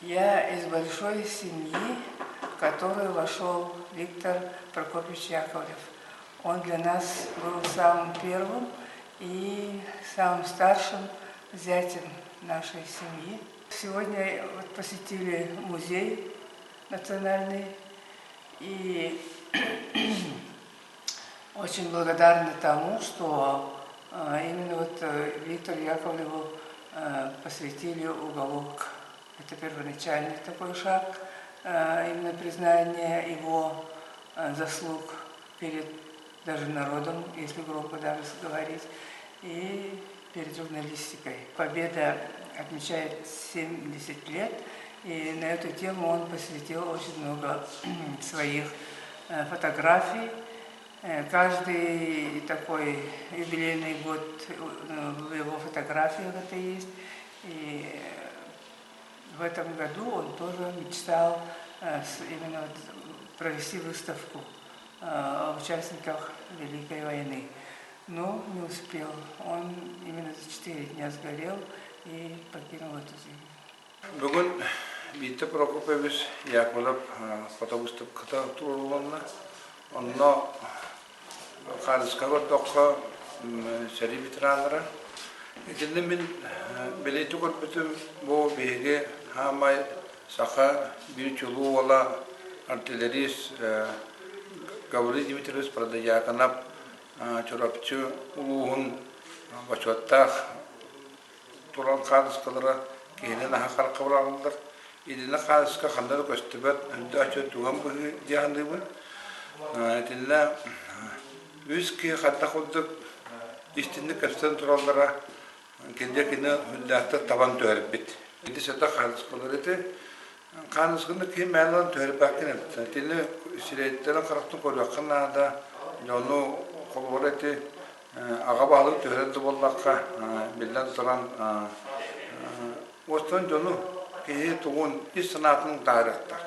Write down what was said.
Я из большой семьи, в которую вошел Виктор Прокопьевич Яковлев. Он для нас был самым первым и самым старшим зятем нашей семьи. Сегодня вот посетили музей национальный и очень благодарны тому, что именно вот Виктору Яковлеву посвятили уголок. Это первоначальный такой шаг, именно признание его заслуг перед даже народом, если громко даже говорить, и перед журналистикой. Победа отмечает 70 лет, и на эту тему он посвятил очень много своих фотографий. Каждый такой юбилейный год в его фотографиях это есть. И в этом году он тоже мечтал именно вот провести выставку о участниках Великой войны. Но не успел. Он именно за 4 дня сгорел и покинул эту землю. Бүгүн Бииттэ Прокопьевич Яковлев фотовыставката туруорулунна. Онно хаартыска көрдөххө сэрии ветераннара. Итиннэ мин бэлиэтии көрбүтүм бу биһиги хаамай саха биир чулуу уола артиллерист Гаврил Дмитриевич Протодьяконов Чурапчы улууһун бочуоттаах туран хаартыскалара киһини наһаа харахха быраҕыллар. Итиннэ хаартыска ханна да көстүбэт, өйдөөх түгэн быһыы дии саныыбын. Итиннэ үс киһи хайдах курдук истинник көстөн тураллара кинигэ кини үрдээхтик табан түһэрбит. Ити сэтэ хаартыскалар ити хаартысканы киһи мээнэ ылан түһэрбэккин эбит. Итини сирэйдэрин харахтын көрүөххэ наада. Дьону холобура ити аҕа баһылык түһэрэр да буоллахха, биллэн туран, уостан дьону киһи тугун ис санаатын таарыахтар.